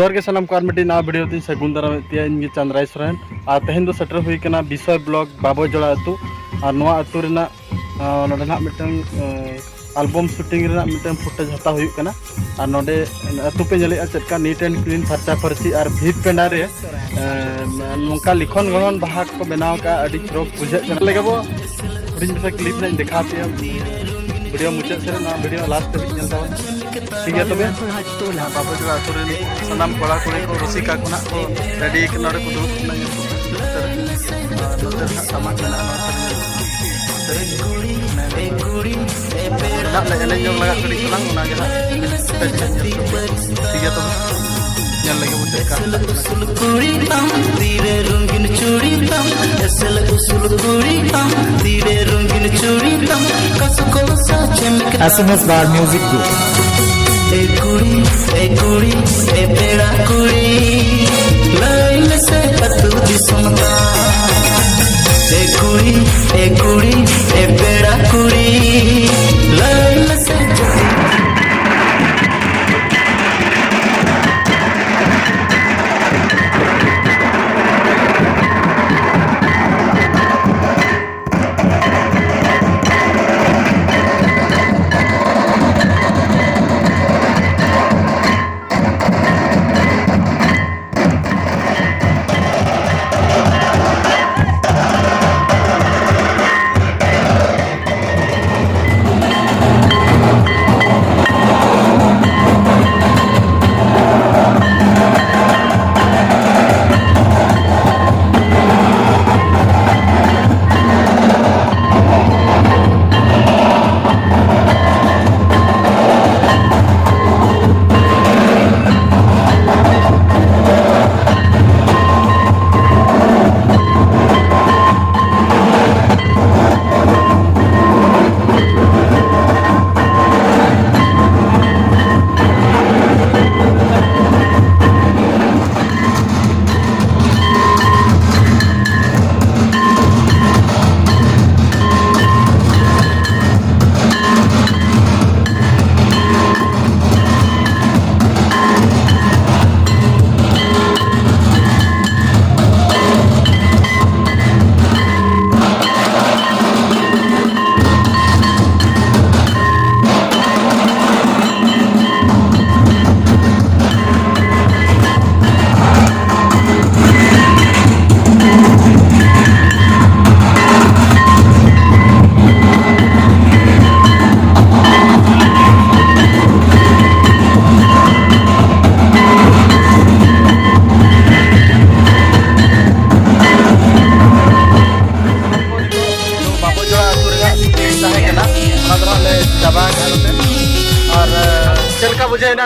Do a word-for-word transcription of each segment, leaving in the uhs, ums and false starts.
ᱡᱚᱦᱟᱨ ᱜᱮ ᱥᱟᱱᱟᱢ ᱠᱚ, ᱟᱨ ᱢᱤᱫᱴᱤᱡ ᱱᱟᱣᱟ ᱵᱷᱤᱰᱤᱭᱳ ᱛᱤᱧ ᱥᱟᱹᱜᱩᱱ ᱫᱟᱨᱟᱢᱮᱫ ᱯᱮᱭᱟ᱾ ᱤᱧ ᱜᱮ ᱪᱟᱸᱫᱽᱨᱟᱭ ᱥᱚᱨᱮᱱ, ᱟᱨ ᱛᱮᱦᱮᱧ ᱫᱚ ᱥᱮᱴᱮᱨ ᱦᱩᱭ ᱠᱟᱱᱟ ᱵᱤᱥᱚᱭ ᱵᱞᱚᱠ ᱵᱟᱵᱚᱭ ᱡᱚᱲᱟ ᱟᱹᱛᱩ᱾ ᱟᱨ ᱱᱚᱣᱟ ᱟᱹᱛᱩ ᱨᱮᱱᱟᱜ, ᱟᱸ, ᱱᱚᱰᱮ ᱱᱟᱜ ᱢᱤᱫᱴᱟᱝ, ᱟᱸ, ᱟᱞᱵᱚᱢ ᱥᱩᱴᱤᱝ ᱨᱮᱱᱟᱜ ᱢᱤᱫᱴᱟᱝ ᱯᱷᱩᱴᱮᱡᱽ ᱦᱟᱛᱟᱣ ᱦᱩᱭᱩᱜ ᱠᱟᱱᱟ᱾ ᱟᱨ ᱱᱚᱰᱮ ᱟᱹᱛᱩ ᱯᱮ ᱧᱮᱞᱮᱫᱼᱟ ᱪᱮᱫ ᱞᱮᱠᱟ ᱱᱤᱴ ᱮᱱᱰ ᱠᱞᱤᱱ, ᱯᱷᱟᱨᱪᱟ ᱯᱷᱟᱹᱨᱪᱤ, ᱟᱨ ᱵᱷᱤᱛ ᱯᱮᱸᱰᱟ ᱨᱮ, ᱟᱸ, ᱱᱚᱝᱠᱟ ᱞᱤᱠᱷᱚᱱ ᱜᱚᱲᱦᱚᱱ ᱵᱟᱦᱟ ᱠᱚ ᱵᱮᱱᱟᱣ ᱟᱠᱟᱫᱼᱟ, ᱟᱹᱰᱤ ᱪᱚᱨᱚᱠ ᱵᱩᱡᱷᱟᱹᱜ ᱠᱟᱱᱟ᱾ ᱞᱮᱠᱟ ᱵᱚ ᱦᱩᱰᱤᱧ ᱢᱟᱪᱷᱟ ᱠᱞᱤᱯ ᱨᱮᱱᱟᱜ ᱤᱧ ᱫᱮᱠᱷᱟᱣ ᱯᱮᱭᱟ᱾ ᱵᱷᱤᱰᱤᱭᱳ ᱢᱩᱪᱟᱹᱫ ᱥᱮᱫ ᱨᱮ ᱱᱚᱣᱟ ᱵᱷᱤᱰᱤᱭᱳ ᱞᱟᱥᱴ ᱫᱷᱟᱹᱵᱤᱡ ᱧᱮᱞ ᱛᱟᱵᱚᱱ᱾ ᱴᱷᱤᱠ ᱜᱮᱭᱟ ᱛᱚᱵᱮ, ᱵᱟᱵᱚ ᱡᱚᱲᱟ ᱟᱹᱛᱩ ᱨᱮᱱ ᱥᱟᱱᱟᱢ ᱠᱚᱲᱟ ᱠᱩᱲᱤ ᱠᱚ, ᱨᱩᱥᱤᱠᱟ ᱠᱚ ᱱᱟᱜ ᱠᱚ ᱨᱮᱰᱤ ᱠᱟᱱᱟ, ᱱᱚᱰᱮ ᱠᱚ ᱫᱩᱲᱩᱵ ᱠᱟᱱᱟ᱾ ᱧᱮᱞ ᱠᱚᱯᱮ ᱱᱚᱛᱮ ᱨᱮ, ᱟᱨ ᱱᱚᱛᱮ ᱨᱮ ᱱᱟᱜ ᱴᱟᱢᱟᱠ ᱢᱮᱱᱟᱜᱼᱟ, ᱱᱚᱛᱮ ᱨᱮ ᱧᱮᱞ ᱠᱚᱯᱮ᱾ ᱱᱚᱛᱮ ᱨᱮ ᱱᱟᱜ ᱞᱮ ᱮᱱᱮᱡ ᱧᱚᱜ ᱞᱟᱜᱟᱜ ᱠᱟᱹᱴᱤᱡ ᱛᱟᱞᱟᱝ, ᱚᱱᱟ ᱜᱮ ᱦᱟᱸᱜ ᱯᱮ ᱧᱮᱞ ᱦᱚᱪᱚ ᱯᱮᱭᱟ᱾ ᱴᱷᱤᱠ ᱜᱮᱭᱟ ᱛᱚᱵᱮ, ᱧᱮᱞ ᱞᱮᱜᱮ ᱵᱚᱱ ᱪᱮᱫ ᱞᱮᱠᱟ᱾ ᱮᱥᱮᱞ ᱩᱥᱩᱞ ᱠᱩᱲᱤ ᱛᱟᱢ, ᱛᱤᱨᱮ ᱨᱚᱝᱜᱤᱱ ᱪᱩᱲᱤ ᱛᱟᱢ, ᱮᱥᱮᱞ ᱩᱥᱩᱞ ᱠᱩᱲᱤ ᱛᱟᱢ, ᱛᱤᱨᱮ ᱨᱚᱝᱜᱤᱱ ᱪᱩᱲᱤ ᱛᱟᱢ, ᱠᱟᱥᱩ ᱠᱚᱞᱚ ᱥᱟᱪᱮᱢ ᱮᱥ ᱮᱢ ᱮᱥ ᱵᱟᱨ ᱢᱤᱭᱩᱡᱤᱠ ᱜᱨᱩᱯ᱾ ᱮ ᱠᱩᱲᱤ, ᱮ ᱠᱩᱲᱤ, ᱮ ᱯᱮᱲᱟ ᱠᱩᱲᱤ, ᱞᱟᱹᱭ ᱢᱮᱥᱮ ᱟᱹᱛᱩ ᱫᱤᱥᱚᱢ ᱛᱟᱢ᱾ ᱮ ᱠᱩᱲᱤ, ᱮ ᱠᱩᱲᱤ, ᱮ ᱯᱮᱲᱟ ᱠᱩᱲᱤ, ᱞᱟᱹᱭ ᱢᱮᱥᱮ ᱡᱩᱫᱤ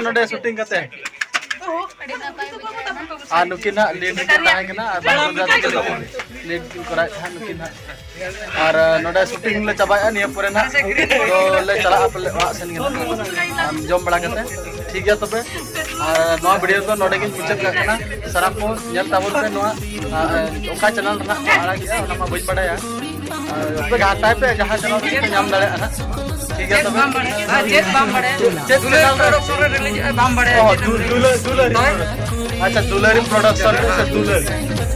ᱱᱚᱰᱮ ᱥᱩᱴᱤᱝ ᱠᱟᱛᱮ᱾ ᱟᱨ ᱱᱩᱠᱤᱱ ᱦᱟᱸᱜ ᱞᱤᱰ ᱨᱮᱠᱤᱱ ᱛᱟᱦᱮᱸ ᱠᱟᱱᱟ, ᱟᱨ ᱵᱟᱝ ᱫᱚ ᱞᱤᱰ ᱠᱤᱱ ᱠᱚᱨᱟᱣᱮᱫ ᱛᱟᱦᱮᱸᱫ ᱱᱩᱠᱤᱱ ᱦᱟᱸᱜ᱾ ᱟᱨ ᱱᱚᱰᱮ ᱥᱩᱴᱤᱝ ᱞᱮ ᱪᱟᱵᱟᱭᱮᱫᱼᱟ, ᱱᱤᱭᱟᱹ ᱯᱚᱨᱮ ᱱᱟᱜ ᱫᱚ ᱞᱮ ᱪᱟᱞᱟᱜᱼᱟ ᱯᱟᱞᱮ ᱚᱲᱟᱜ ᱥᱮᱱ ᱜᱮ ᱱᱟᱜ᱾ ᱟᱨ ᱡᱚᱢ ᱵᱟᱲᱟ ᱠᱟᱛᱮ ᱴᱷᱤᱠ ᱜᱮᱭᱟ ᱛᱚᱵᱮ᱾ ᱟᱨ ᱱᱚᱣᱟ ᱵᱷᱤᱰᱤᱭᱳ ᱫᱚ ᱱᱚᱰᱮ ᱜᱤᱧ ᱢᱩᱪᱟᱹᱫ ᱠᱟᱜ ᱠᱟᱱᱟ᱾ ᱥᱟᱱᱟᱢ ᱠᱚ ᱧᱮᱞ ᱛᱟᱵᱚᱱ ᱯᱮ ᱱᱚᱣᱟ, ᱟᱨ ᱚᱠᱟ ᱪᱮᱱᱮᱞ ᱨᱮᱱᱟᱜ ᱠᱚ ᱟᱲᱟᱜᱮᱜᱼᱟ ᱚᱱᱟ ᱢᱟ ᱵᱟᱹᱧ ᱵᱟᱰᱟᱭᱟ᱾ ᱟᱨ ᱟᱯᱮ ᱜᱷᱟᱴᱟᱭ ᱯᱮ, ᱡᱟᱦᱟᱸ ᱪᱮᱱᱮᱞ ᱨᱮ ᱯᱮ ᱧᱟᱢ ᱫᱟᱲᱮᱭᱟᱜᱼᱟ ᱱᱟᱜ᱾ ᱴᱷᱤᱠ ᱜᱮᱭᱟ ᱛᱚᱵᱮ᱾ ᱪᱮᱫ ᱵᱟᱢ ᱵᱟᱲᱟᱭᱟ? ᱪᱮᱫ ᱫᱩᱞᱟᱹᱲ ᱪᱮᱱᱮᱞ ᱨᱮ? ᱯᱨᱚᱰᱟᱠᱥᱚᱱ ᱨᱮ ᱨᱤᱞᱤᱡᱚᱜᱼᱟ, ᱵᱟᱢ ᱵᱟᱲᱟᱭᱟ? ᱚ, ᱪᱮᱫ ᱫᱩ-, ᱫᱩᱞᱟᱹᱲ, ᱫᱩᱞᱟᱹᱲ᱾ ᱦᱳᱭ᱾ ᱟᱪᱪᱷᱟ, ᱫᱩᱞᱟᱹᱲᱤ ᱯᱨᱚᱰᱟᱠᱥᱚᱱ ᱨᱮ ᱥᱮ ᱫᱩᱞᱟᱹᱲ?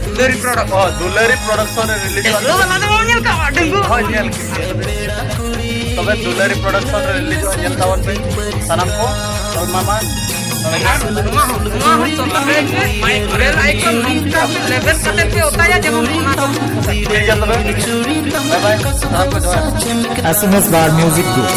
ᱫᱩᱞᱟᱹᱲᱤ ᱯᱨᱚᱰᱟᱠᱥᱚᱱ᱾ ᱚ, ᱫᱩᱞᱟᱹᱲᱤ ᱯᱨᱚᱰᱟᱠᱥᱚᱱ ᱨᱮ ᱨᱤᱞᱤᱡᱚᱜᱼᱟ᱾ ᱰᱟᱺᱜᱩᱣᱟᱹ ᱵᱟᱞᱟ ᱫᱚ ᱵᱟᱢ ᱧᱮᱞ ᱠᱟᱜᱼᱟ? ᱰᱟᱺᱜᱩᱣᱟᱹ᱾ ᱦᱳᱭ, ᱧᱮᱞ ᱠᱮᱫ ᱜᱮᱭᱟ᱾ ᱛᱚᱵᱮ ᱫᱩᱞᱟᱹᱲᱤ ᱯᱨᱚᱰᱟᱠᱥᱚᱱ ᱨᱮ ᱨᱤᱞᱤᱡᱚᱜᱼᱟ, ᱧᱮᱞ ᱛᱟᱵᱚᱱ ᱯᱮ ᱥᱟᱱᱟᱢ ᱠᱚ᱾ ᱛᱚᱵᱮ ᱢᱟ, ᱢᱟ᱾ ᱟᱨ ᱱᱚᱣᱟ ᱦᱚᱸ, ᱱᱚᱣᱟ ᱦᱚᱸ ᱪᱚᱞᱟᱣ ᱯᱮ᱾ ᱵᱮᱞ ᱟᱭᱠᱚᱱ ᱱᱚᱝᱠᱟ ᱞᱮᱵᱮᱞ ᱠᱟᱛᱮ ᱯᱮ ᱚᱛᱟᱭᱟ, ᱡᱮᱢᱚᱱ ᱚᱱᱟ ᱫᱚ᱾ ᱴᱷᱤᱠ ᱜᱮᱭᱟ ᱛᱚᱵᱮ᱾ ᱵᱟᱭ ᱵᱟᱭ᱾ ᱥᱟᱱᱟᱢ ᱠᱚ ᱡᱚᱦᱟᱨ᱾ S M S Bar Music Group.